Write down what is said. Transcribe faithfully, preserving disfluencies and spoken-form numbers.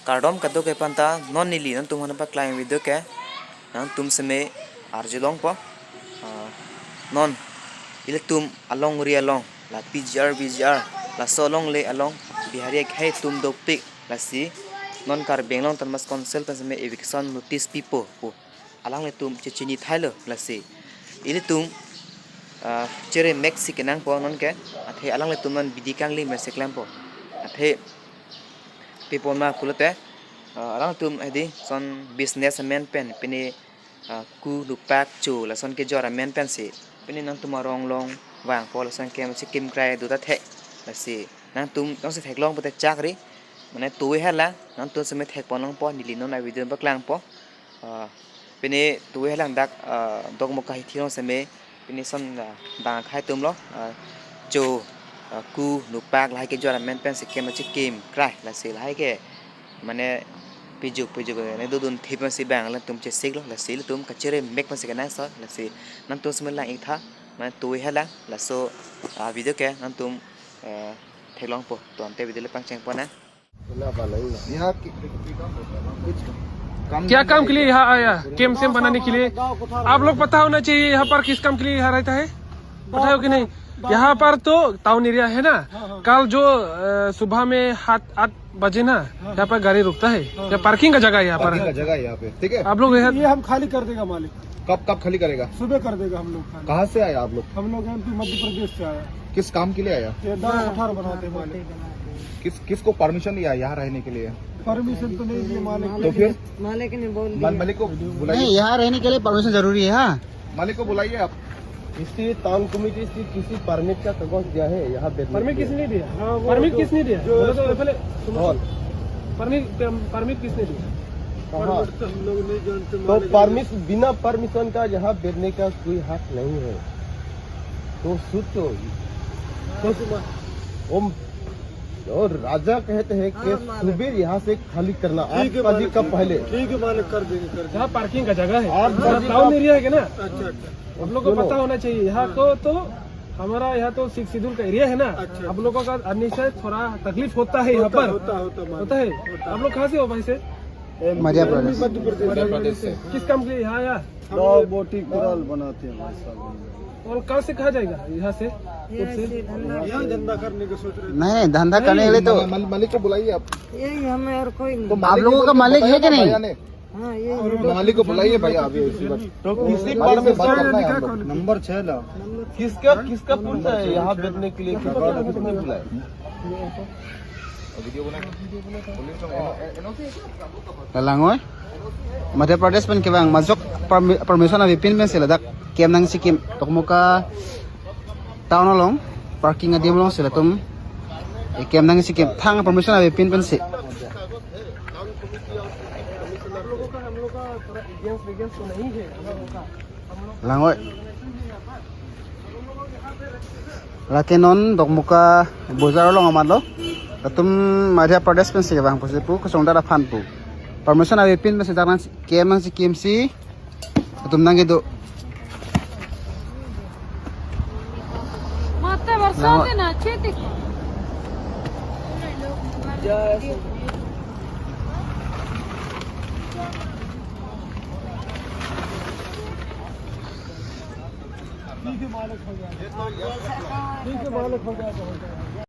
Kardom kadokave aphanta, non neli nangtumphan paklang video ke nangtum seme arjulongpo. Ah, non ilitum alongri along, la P G R, V G R, laso alongle along Bihari akhei atum dopik, lasi non Karbi Anglong Autonomous Council pen seme eviction notice pipo pu alanglitum chechini thailo, lasi ilitum, ah, chere mek si kenangpo non ke, athe alanglitum non bidi kangli mek si klangpo. Athe pi apot ma pulote, ah, alangtum hedi son business amen pen, pini, ah, ku nupak cho lason kejor amen pensi pini nangtum arong along vangpo, lason ke masi kim krai do ta thek, lasi nangtum jongsi theklong pote chakri, mane tui hala nangtum seme thekponlongpo, neli non a-video paklangpo. Ah, pini tui halang dak, ah, Dokmoka hithi along seme pini son, ah, bang akhei atum lo, ah, cho, ah, ku nupak lahai kejor amen pensi ke masi kim krai, lasi lahai ke mane pejok pejok ne dodun thip masi bang alangtum chesik lo, lasi ilitum kachere mek masi kenangso, lasi nangtum seme lang-ik tha, mane tui halang, laso, ah, video ke nangtum, eh, theklongpo, to ante video le pangchengpon nang. यहाँ की, कुछ काम क्या काम के लिए यहाँ आया? कैंप सैंप बनाने के लिए। आप लोग पता होना चाहिए यहाँ पर किस काम के लिए यहाँ रहता है, पता हो कि नहीं? यहाँ पर तो टाउन एरिया है ना। हाँ, हाँ। कल जो, अ, सुबह में सात आठ बजे ना, हाँ, यहाँ पर गाड़ी रुकता है। हाँ, यहाँ हाँ। पार्किंग का जगह है यहाँ पर। पार्किंग का जगह है यहाँ पे, ठीक है? आप लोग यहाँ ये हम खाली कर देगा मालिक। कब, कब खाली करेगा? सुबह कर देगा हम लोग खाली। कहाँ से आया आप लोग? हम लोग एमपी मध्य प्रदेश से आया। किस काम के लिए आया? ये दाल कोठार बनाते हैं मालिक। किस, किसको परमिशन दिया यहाँ रहने के लिए? परमिशन तो नहीं दिए मालिक। तो फिर? मालिक ने बोल मा-, दिया। मालिक को बुलाइए। नहीं, यहाँ रहने के लिए परमिशन जरूरी है, हाँ। मालिक को बुलाइए आप। किसी टाउन कमेटी से किसी परमिट का कागज दिया है यहाँ बैठने परमिट के लिए? किसने दिया? हाँ, वो परमिट जो, किसने दिया? जो बोलो तो उसको पहले सुनो। हॉल। परमिट, परमिट किसने दिया? कहाँ? परमिट तो हम लोग नहीं जानते, तो मालिक परमिट, बिना परमिशन का यहाँ बैठने का कोई हक नहीं है। तो सोचो। तो वो, और राजा कहते हैं कि हाँ, मालिक। सुबह यहाँ से खाली करना, ठीक है, आठ बजे मालिक, का ठीक है। पहले। ठीक है, मालिक, कर देंगे, कर देंगे। यहाँ पार्किंग का जगह है। आठ बजे का टाउन एरिया है क्या ना? अच्छा, अच्छा। आप लोग को सुनो। पता होना चाहिए, यहाँ हाँ। को तो हमारा यहाँ तो सिक्स शेड्यूल का एरिया है ना, अच्छा। आप लोगों का आने से थोड़ा तकलीफ होता है यहाँ होता, पर। होता, होता, मालिक। होता है। होता। आप लोग कहाँ से हो भाई से? मध्य प्रदेश। मध्य प्रदेश से। किस काम के लिए यहाँ आया? हम लोग बोटी कुराल बनाते हैं भाई साहब। और कहाँ से कहाँ जाएगा यहाँ से? यहाँ से धंधा। यहाँ धंधा करने का सोच रहे हैं। नहीं, नहीं, धंधा करने के लिए तो नहीं, माल-, मालिक को बुलाइए आप। यही हमें और कोई नहीं। तो आप लोगों का मालिक है कि नहीं? हाँ, ये मालिक को बुलाइए भैया, अभी इसी वक्त। तो किसी मालिक से बात करना है हम लोग। नंबर छह ला। किसका, किसका पूछा है यहाँ बैठने के लिए? किसने बुलाया? Langoi, Madhya Pradesh pen kevang majok permi-, permission avepin pensi ladak camp nangsikim Dokmoka town along parking adim alongsi latum, eh, camp nangsikim thang permission avepin pensi. Langoi. Lake non Dokmoka bojar along amat lo. Latum Madhya Pradesh pensi kevang pusi pu kesung dara aphan pu. Permission avepin pensi dak nang camp nangsikim si. Latum nangkedo. Mata barsa de na, chetik. ठीक है, मालिक हो गया। ठीक है, मालिक हो गया तो हो गया।